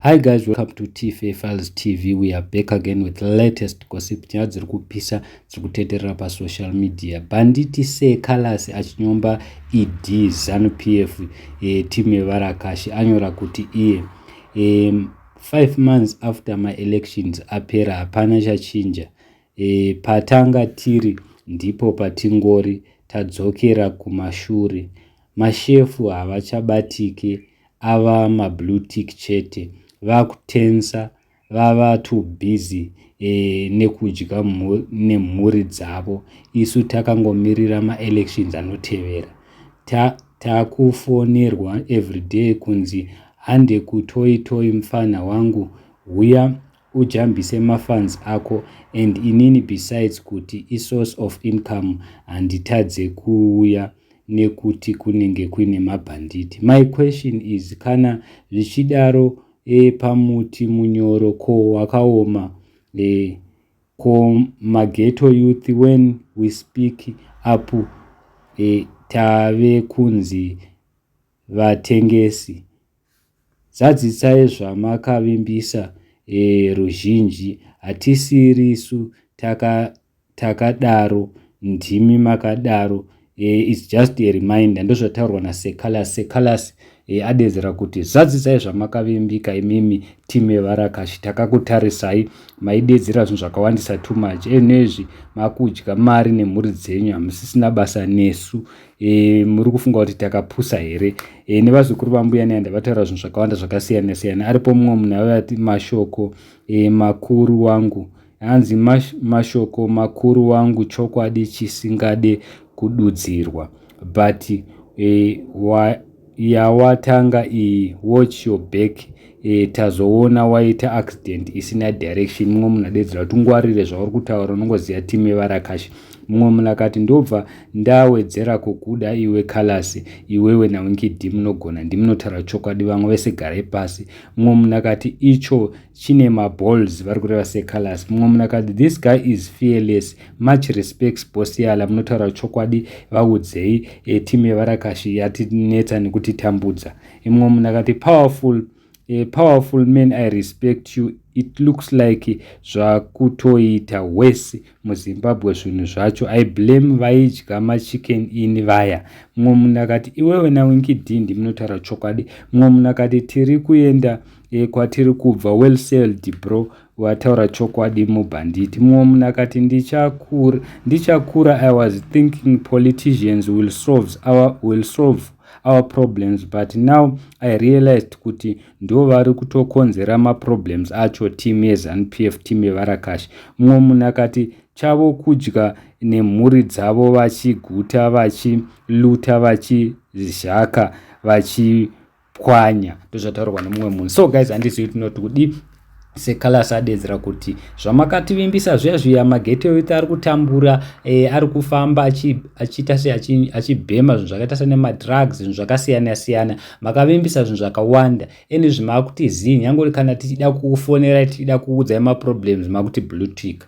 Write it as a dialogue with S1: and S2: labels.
S1: Hi guys, welcome to TFA Files TV. We are back again with latest gossip. Nyaya dziri kupisa dziri kutenderera pasocial media. Banditi Sir Calaz achinyomba ED ZANU PF, team yevarakashi, anyora kuti iye 5 months after my elections apera, hapana chachinja. Patanga tiri ndipo patingori, tadzokera kumashure. Mashefu havachabatike, ava mablue tick chete. Vakutensa, vava too busy nekudya nemhuri dzavo. Isu takangomirira maelections anotevera. Takufonerwa everyday kunzi hande kutoitoi, mufana wangu, huya ujambise mafans ako. And inini, besides kuti isource of income, handitadze kuuya nekuti kunenge kuine mabhanditi. My question is, kana zvichidaro pamuti munyoro ko wakaoma, ko maghetto youth, when we speak up, tave kunzi vatengesi? Zadzisai zvamakavimbisa ruzhinji. Hatisirisu takadaro, ndimi makadaro. It's just a reminder. Ndozvataurwa naSir Calaz. Sir Calaz adedzera kuti zadzisai zvamakavimbika imimi, timu yevarakashi. Takakutarisai, maidedzera zvinhu zvakawandisa too much. Enezvi makudya mari nemhuri dzenyu, hamusisina basa nesu. Muri kufunga kuti takapusa here? Nevazukuru vambuya Nehanda vataura zvinhu zvakawanda zvakasiyana siyana. Aripo mumwe munhu avati mashoko makuru wangu, hanzi mashoko makuru wangu, chokwadi chisingade kududzirwa, but yawatanga iyi, watch your back. Tazoona waita accident isina direction. Mumwe munhu adedzera kuti ungwarire zvauri kutaura, unongoziva timu yevarakashi. Mumwe munhu akati, "Ndobva ndawedzera kukuda iwe Calaz, iwewe naWinky D munogona, ndimunotaura chokwadi, vamwe vese garai pasi." Mumwe munhu akati, "Icho chine maballs," vari kureva Sir Calaz. Mumwe munhu akati, "This guy is fearless, much respects, boss Yala, munotaura chokwadi, vaudzei timu yevarakashi yatinetsa nekutitambudza." Mumwe munhu akati, "Powerful, a powerful man, I respect you. It looks like zvakutoita worse muZimbabwe zvinhu zvacho. I blame vaidya maChicken Inn vaya." Mumwe munhu akati, "Iwewe naWinky D ndimunotaura chokwadi." Mumwe munhu akati, "Tiri kuenda kwatiri kubva. Well said, bro, wataura chokwadi mubhanditi." Mumwe munhu akati, "Ndichakura I was thinking politicians will solve our problems, but now I realized kuti ndo vari kutokonzera maproblems acho, team yeZANU PF, team yevarakashi." Mumwe munhu akati, "Chavo kudya nemhuri dzavo vachiguta, vachiluta, vachizhaka, vachipwanya." Ndozvataurwa nemumwe munhu. So guys, handizivi tinoti kudi. Sir Calaz adedzera kuti zvamakativimbisa zviya zviya, maghetto youth ari kutambura, ari kufamba achiita se achibhema zvinhu zvakaita senemadrugs, zvinhu zvakasiyana siyana. Makavimbisa zvinhu zvakawanda, ende zvimaakuti zii, nyange kana tichida kufonera, tichida kuudzai maproblems, makuti blue tick.